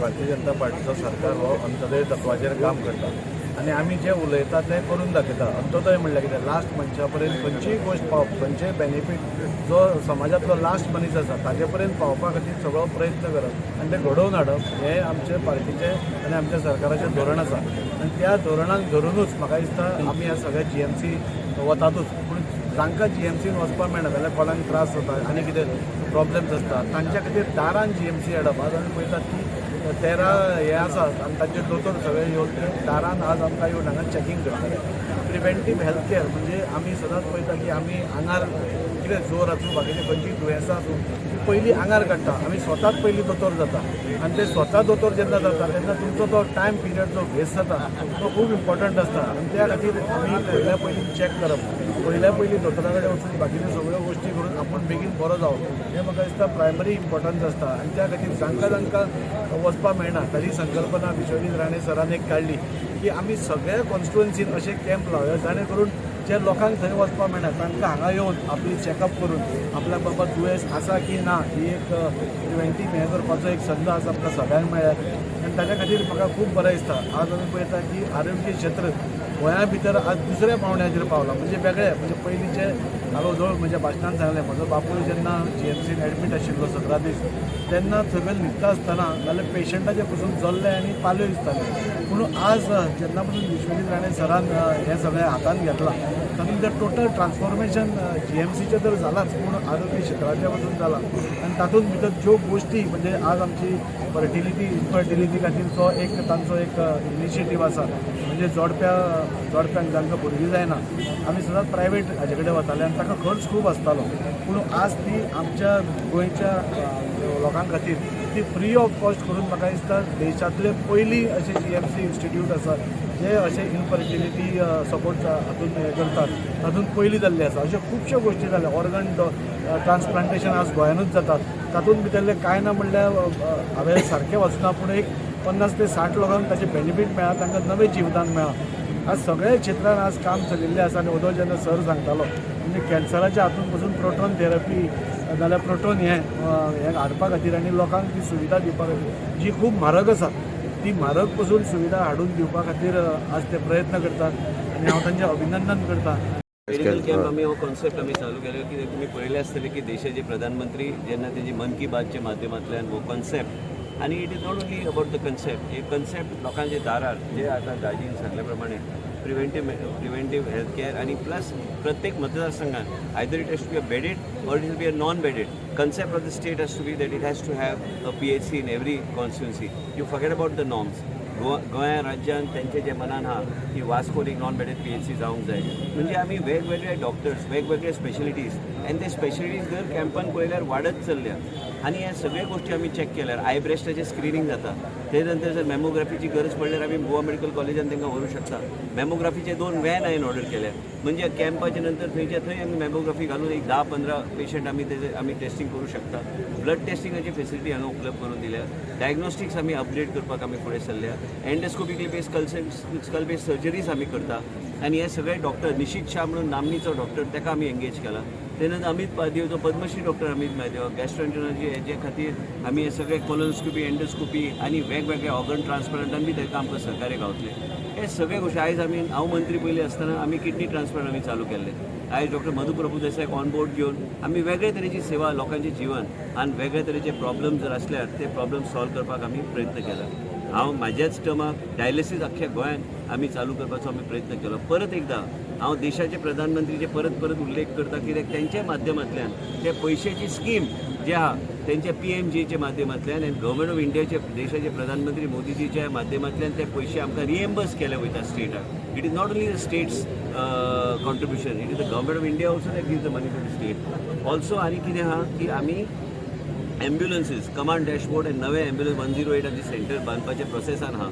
भारतीय जनता पार्टीचो सरकार हो अंत्योदय तत्वाचेर काम करता आनी आमी जें उलयता तें करून दाखयता. अंत्योदय म्हणल्यार कितें? लास्ट मनशा पर्यंत खंयचीय गोश्ट पावप, खंयचेय बेनिफीट जो समाजांतलो लास्ट मनीस आसा ताजे पर्यंत पावपा खातीर सगळो प्रयत्न करप आनी तें घडोवन हाडप हें आमचे पार्टीचें आनी आमच्या सरकाराचें धोरण आसा. आनी त्या धोरणाक धरुनूच म्हाका दिसता आमी ह्या सगळ्या जीएमसी वतातूच, पूण जांकां जीएमसीन वचपाक मेळना जाल्यार कोणाक त्रास जाता आनी कितें प्रॉब्लम्स आसता, तांच्या खातीर दारान जीएमसी हाडप. आज आमी पळयतात की 13 हे आसात आनी तांचे दोतोर सगळे येवन ते दारान आज आमकां येवन हांगा चॅकींग करतले. प्रिवेंटीव हेल्थ केअर म्हणजे आमी सदांच पळयता की आमी आंगार कितें जोर आसूं, बाकीचे खंयचीय दुयेंसां आसूं, ती पयलीं आंगार काडटा. आमी स्वताच पयलीं दोतोर जाता आनी ते स्वता दोतोर जेन्ना जाता तेन्ना तुमचो तो टायम पिरियड जो वेस्ट जाता तो खूब इम्पॉर्टंट आसता. आनी त्या खातीर आमी पयल्या पयलीं चॅक करप, पयल्या पयलीं दोतोरा कडेन वचून बाकीच्यो सगळ्यो गोश्टी करून आपूण बेगीन बरो जावप हें म्हाका दिसता प्रायमरी इम्पॉर्टन्स आसता. आनी त्या खातीर जांकां जांकां वचपाक मेळना ताजी संकल्पना विश्वजीत राणे सरान एक काडली की आमी सगळ्या कॉन्स्टिट्युएन्सीन अशे कॅम्प लावया, जाणे करून जे लोकांक थंय वचपाक मेळना तांकां हांगा येवन आपली चॅकअप करून आपल्याक बाबा दुयेंस आसा की ना ही एक प्रिवेंटीव हें करपाचो एक संद आज आमकां सगळ्यांक मेळ्ळ्या आनी ताच्या खातीर म्हाका खूब बरें दिसता. आज आमी पळयता की आरोग्य क्षेत्र गोंया भितर आज दुसऱ्या पावंड्याचेर पावलां, म्हणजे वेगळें. म्हणजे पयलींचे हांवें जवळ म्हज्या भाशणान सांगलें, म्हजो बापूय जेन्ना जीएमसीन एडमीट आशिल्लो 17 दीस, तेन्ना सगळें न्हिदता आसतना जाल्यार पेशंटाचे पसून जल्ले आनी पाल्यो दिसताले. पूण आज जेन्ना पसून विश्वजीत राणे सरान हें सगळें हातान घेतलां, तातूंत तें टोटल ट्रान्सफॉर्मेशन जीएमसीचें तर जालांच, पूण आरोग्य क्षेत्राचें पसून जालां. आनी तातूंत भितर ज्यो गोश्टी, म्हणजे आज आमची फर्टिलिटी, इनफर्टिलिटी खातीरचो एक तांचो एक इनिशिएटीव आसा, म्हणजे जोडप्यांक जांकां भुरगीं जायना, आमी सदांच प्रायवेट हाजे कडेन वताले आनी ताका खर्च खूब आसतालो, पूण आज ती आमच्या गोंयच्या लोकां खातीर ती फ्री ऑफ कॉस्ट करून म्हाका दिसता देशांतले पयली अशे जीएमसी इन्स्टिट्यूट आसा जे अशे इनफर्टिलिटी सपोर्ट हातून हें करतात, तातूंत पयली जाल्ली आसा. अश्यो खुबश्यो गोश्टी जाल्या. ऑर्गन ट्रान्सप्लांटेशन आज गोंयानूच जातात. तातूंत भितरले कांय ना म्हणल्यार हांवें सारकें वचना, पूण एक 50 ते 60 लोकांक ताचें बेनिफीट मेळ्ळा, तांकां नवें जिवदान मेळ्ळां. आज सगळ्या क्षेत्रान आज काम चलिल्लें आसा. आनी ओदोळ जेन्ना सर सांगतालो, म्हणजे कॅन्सराच्या हातून पसून प्रोटोन थेरपी नाल्यार प्रोटोन हें हाडपा खातीर आनी लोकांक ती सुविधा दिवपा खातीर जी खूब म्हारग आसा, ती म्हारग पसून सुविधा हाडून दिवपा खातीर आज ते प्रयत्न करतात आनी हांव तांचें अभिनंदन करता. मेडिकल कॅम्प आमी हो कॉन्सेप्ट आमी चालू केलो कित्याक तुमी पळयलें आसतलें की देशाचे प्रधानमंत्री जेन्ना तेजी मन की बातच्या माध्यमांतल्यान हो कॉन्सेप्ट, आनी it is not only about the concept, hey concept लोकांच्या दारार जे आतां दाजीन सांगल्या प्रमाणे प्रिवेंटीव हेल्थ केअर आनी प्लस प्रत्येक मतदारसंघात either it has to be a bedded or it will be a non bedded. Concept of the state has to be that it has to have a PHC in every constituency. You forget about the norms. Goa गोंया राज्यान तेंचे जे मनान आहा की वास्कोन एक non bedded PHC जावंक जाय, म्हणजे आमी वेगवेगळे डॉक्टर्स, वेगवेगळे स्पेशलिटीज आनी ते स्पेशलिटीज दर कॅम्पान पळयल्यार वाडत चल्ल्या. आनी हे सगळे गोश्टी आमी चॅक केल्यार आय ब्रेस्टाचें स्क्रिनींग जाता. ते नंतर जर मॅमोग्राफीची गरज पडल्यार आमी गोवा मेडिकल कॉलेजान तांकां व्हरूंक शकता. मॅमोग्राफीचे दोन व्हॅन हांवें ऑर्डर केल्या, म्हणजे कॅम्पाच्या नंतर थंयच्या थंय आमी मॅमोग्राफी घालून एक 10-15 पेशंट आमी तेजे आमी टेस्टींग करूं शकता. ब्लड टेस्टिंगाची फेसिलिटी हांगा उपलब्ध करून दिल्या. डायग्नोस्टिक्स आमी अपग्रेड करपाक आमी फुडें सरल्या. Endoscopically based skull base surgeries आमी करता. आनी हे सगळे डॉक्टर, निशीत शाह म्हणून नामनीचो डॉक्टर, ताका आमी एंगेज केला. ते नंतर अमित पारदेव जो पद्मश्री डॉक्टर अमित पारदेव, गॅस्ट्रोएंट्रोलॉजी हेजे खातीर आमी हे सगळे कोलोनोस्कोपी, एंडोस्कोपी आनी वेगवेगळे ऑर्गन ट्रान्सप्लांटान बी ताका आमकां सहकार्य गावतले. हे सगळे गोश्टी आयज आमी, हांव मंत्री पयलीं आसतना आमी किडनी ट्रान्सप्लांट आमी चालू केल्ले. आयज डॉक्टर मधू प्रभुदेसायक ऑन बोर्ड घेवन आमी वेगळे तरेची सेवा लोकांचे जिवन आनी वेगळे तरेचे प्रॉब्लम जर आसल्यार ते प्रॉब्लम सॉल्व करपाक आमी प्रयत्न केला. हांव म्हाज्याच टर्माक डायलिसीस अख्ख्या गोंयांत आमी चालू करपाचो आमी प्रयत्न केलो. परत एकदां हांव देशाचे प्रधानमंत्रीचे परत परत उल्लेख करता, कित्याक तेंच्या माध्यमांतल्यान ते पयशाची स्कीम जे आहा तेंच्या पीएमजीच्या माध्यमांतल्यान आनी गव्हर्मेंट ऑफ इंडियाचे, देशाचे प्रधानमंत्री मोदीजीच्या माध्यमांतल्यान ते पयशे आमकां रिएम्बर्स केले वयता स्टेटाक. It is not only the state's contribution, it is the Government of India also that give the money to the state also. आनी कितें आहा की आमी एम्ब्युलन्सीस, कमांड डॅशबोर्ड आनी नवे एम्ब्युलन्स 108 आमचे सेंटर बांदपाच्या प्रोसेसान आहा.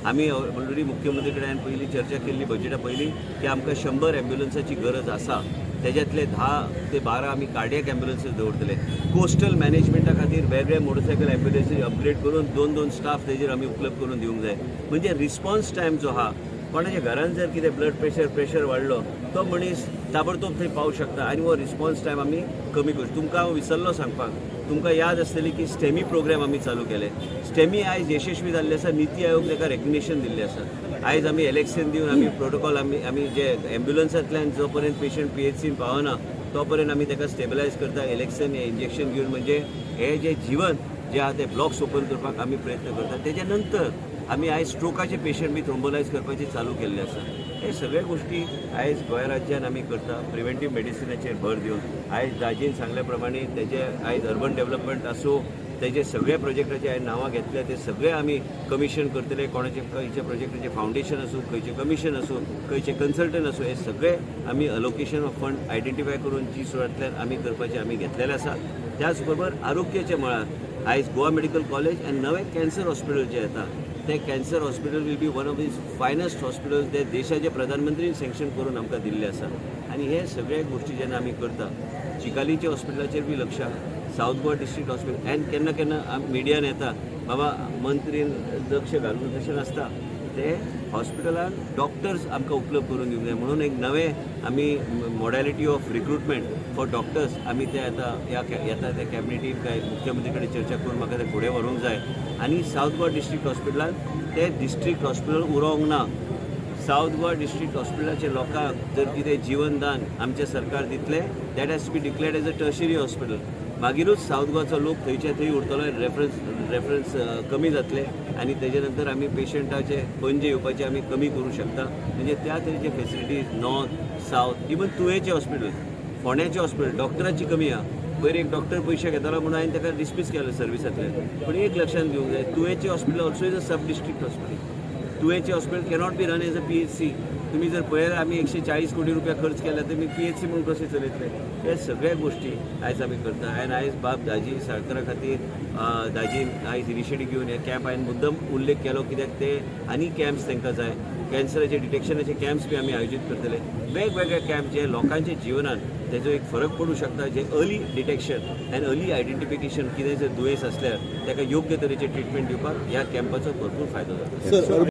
आमी ऑलरेडी मुख्यमंत्री कडेन पयलीं चर्चा केल्ली बजेटा पयलीं की आमकां 100 एम्ब्युलन्साची गरज आसा. तेज्यातले 10 ते 12 आमी कार्डियक एम्ब्युलन्सीस दवरतले. कोस्टल मॅनेजमेंटा खातीर वेगळे मोटरसायकल एम्ब्युलन्सीस अपग्रेड करून दोन दोन स्टाफ तेजेर आमी उपलब्ध करून दिवंक जाय. म्हणजे रिस्पॉन्स टायम जो आहा कोणाच्या घरान जर कितें ब्लड प्रेशर प्रेशर वाडलो, तो मनीस ताबडतोब थंय पावूं शकता आनी हो रिस्पॉन्स टायम आमी कमी करूं. तुमकां हांव विसरलो सांगपाक, तुमकां याद आसतली की स्टेमी प्रोग्राम आमी चालू केले. स्टेमी आयज यशस्वी जाल्ले आसा. निती आयोग ताका रेकग्नेशन दिल्लें आसा. आयज आमी एलेक्शन दिवन आमी प्रोटोकॉल आमी आमी जे एम्ब्युलन्सांतल्यान जो पर्यंत पेशंट पीएचसीन पावना तो पर्यंत आमी ताका स्टेबलायज करता एलेक्सन हे इंजेक्शन घेवन. म्हणजे हे जे जिवन जे आहा ते ब्लॉक्स ओपन करपाक आमी प्रयत्न करता. तेच्या नंतर आमी आयज स्ट्रोकाचे पेशंट बी थ्रोम्बोलायज करपाचे चालू केल्ले आसा. हे सगळे गोश्टी आयज गोंय राज्यान आमी करता, प्रिवेंटीव मेडिसिनाचेर भर दिवन. आयज दाजीन सांगल्या प्रमाणे तेजे आयज अर्बन डेव्हलपमेंट आसूं, तेजे सगळे प्रोजेक्टाचे हांवें नांवां घेतले, ते सगळे आमी कमिशन करतले. कोणाचे खंयच्या प्रोजेक्टाचे फावंडेशन आसूं, खंयचे कमिशन आसूं, खंयचे कन्सल्टंट आसूं, हे सगळे आमी अलोकेशन ऑफ फंड आयडेंटिफाय करून जी सुरांतल्यान आमी करपाचे आमी घेतलेले आसा. त्याच बरोबर आरोग्याच्या मळार आयज गोवा मेडिकल कॉलेज आनी नवें कॅन्सर हॉस्पिटल जें येता, तें cancer hospital will be one of the finest hospital, ते देशाचे प्रधानमंत्रीन सँक्शन करून आमकां दिल्लें आसा. आनी हे सगळे गोश्टी जेन्ना आमी करता, चिकालीच्या हॉस्पिटलाचेर बी लक्ष आहा, सावथ गोवा डिस्ट्रिक्ट हॉस्पिटल. आनी केन्ना केन्ना मिडियान येता, बाबा मंत्रीन लक्ष घालून, तशें नासता. ते हॉस्पिटलान डॉक्टर्स आमकां उपलब्ध करून दिवंक जाय म्हणून एक नवें आमी modality of recruitment for doctors आमी ते आतां ह्या येता त्या कॅबिनेटीन काय मुख्यमंत्री कडेन चर्चा करून म्हाका ते फुडें व्हरूंक जाय. आनी सावथ गोवा डिस्ट्रिक्ट हॉस्पिटलान ते डिस्ट्रिक्ट हॉस्पिटल उरोंक ना. सावथ गोवा डिस्ट्रिक्ट हॉस्पिटलाचे लोकांक जर कितें जीवनदान आमचें सरकार दितलें, that has to be declared as a tertiary hospital. मागीरूच सावथ गोवाचो लोक थंयचे थंय उरतलो, रेफरन्स कमी जातले आनी तेजे नंतर आमी पेशंटाचे पणजे येवपाचे आमी कमी करूं शकता. म्हणजे त्या तरेचे फेसिलिटीज नॉर्थ, सावथ, इवन तुयेचें हॉस्पिटल, फोंड्याचें हॉस्पिटल, डॉक्टराची कमी आहा. पयर एक डॉक्टर पयशे घेतालो म्हणून हांवें ताका डिसमीस केलो सर्विसांतल्यान. पूण एक लक्षांत घेवंक जाय, तुयेचें hospital also is a sub district hospital. तुयेचें hospital cannot be run as a PHC. तुमी जर पळयल्यार आमी 140 कोटी रुपया खर्च केला, तर तुमी पीएचसी म्हणून कशें चलयतले? हे सगळ्या गोश्टी आयज आमी करता. आनी आयज बाब दाजी साळकरा खातीर दाजीन आयज इनिशिएटीव घेवन हे कॅम्प हांवें मुद्दम उल्लेख केलो, कित्याक ते आनी कॅम्प्स तांकां जाय. कॅन्सराचे डिटेक्शनाचे कॅम्प्स बी आमी आयोजीत करतले. वेगवेगळे कॅम्प जे लोकांच्या जिवनात तेजो एक फरक पडूं शकता, जे early detection and early identification, कितें जर दुयेंस आसल्यार ताका योग्य तरेचे ट्रिटमेंट दिवपाक ह्या कॅम्पाचो भरपूर फायदो जाता. सर.